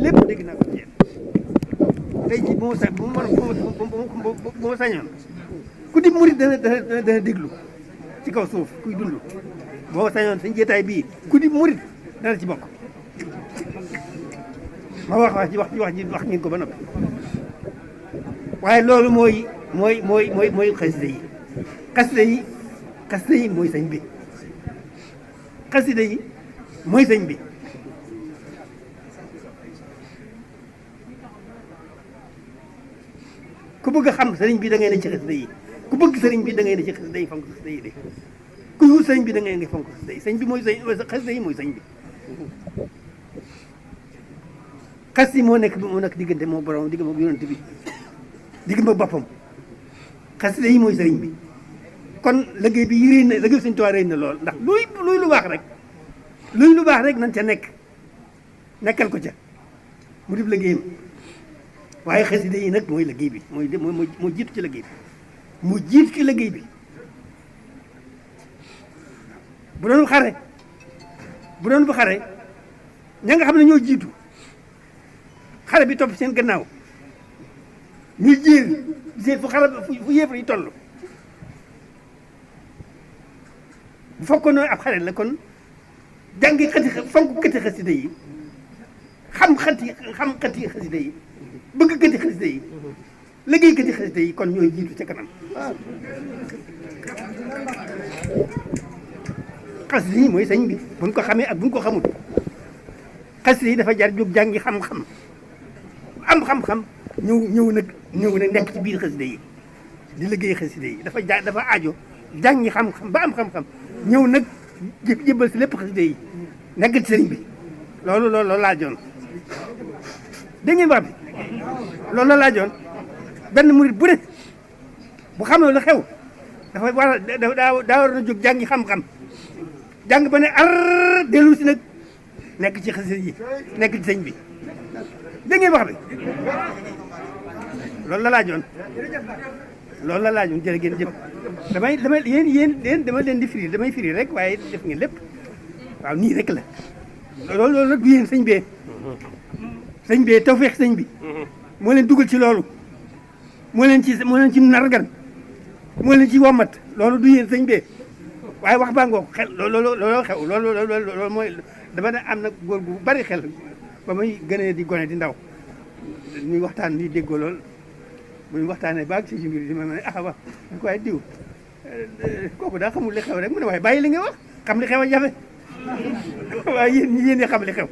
lépp dégg naa ko ci yéen tey jii bu ma sañoon ku di murit dana déglu ci kaw suuf kuy dund boo sañoon sañ jeetaay bii ku di murit dana ci bokk ma wax ngeen ko ba noppi waaye loolu mooy xasida yi xasida yi mooy sëñ bi xasida yi mooy sëñ bi ku bëgg a xam sëriñ bi da ngay ne ci xasida yi ku bëgg sëriñ bi da ngay ne ci xasida yi fonk xasida yi de ku wut sëriñ bi da ngay fonk xasida yi sëñ bi mooy sëñ xasida yi mooy sëñ bi xas yi moo nekk diggante moo borom digg moom yonent bi digg ma boppam xasida yi mooy sëriñ bi kon liggéey bi réy na liggéey Sëñ Tuubaa réy na lool ndax luy lu baax rek nañ ca nekkal ko ca mu dib liggéeyam waaye xasida yi nag mooy liggéey bi moo jiitu ci liggéey bi mu jiitu ci liggéey bi bu doon bu xare ña nga xam ne ñoo jiitu xare bi topp seen gannaaw ñuy jéer fu yéefar yi toll bu fekkoon ab xare la kon jàngi fonk xati xasida yi xam xati xasida yi bëgg xati xasida yi liggéey xati xasida yi kon ñooy jiitu ca kanam xasida yi mooy sëñ bi buñ ko xamee ak buñ ko xamul xasida yi dafa jar jóg jàngi xam-xam am xam-xam ñëw nag nekk ci biir xasida yi di liggéey xasida yi dafa aajo jàngi xam-xam ba am xam-xam ñëw nag jébbal si lépp xasida yi nekk ci sëriñ bi loolu laajoon dégg ngeen wax bi loolu la laajoon benn murit bu ne bu xamee lu xew dafa daa war na jóg jàngi xam-xam jàng ba ne ar dellu si nag nekk ci xasida yi nekk ci sëñ bi dégg ngeen wax bi loolu la laajoon jërë ngeen jëf yéen dama leen di firi damay firi rek waaye def ngeen lépp waaw nii rek la loolu nag du yéen sëñ bee tawfeex sëñ bi moo leen dugal ci loolu moo leen ci nargan moo leen ci womat loolu du yéen sëñ bee waaye wax baa ngoog xel loolu xew loolu mooy dama ne am na góor gu bari xel ba muy gënee di gone di ndaw ñuy waxtaan di déggoo lool bu ñu waxtaanee baag si mbir di ma ne wax ko waaye diw kooku daa xamul li xew rek mu ne waaye bàyyi li nga wax xam li xew a jafe waaye yéen ñi xam li xew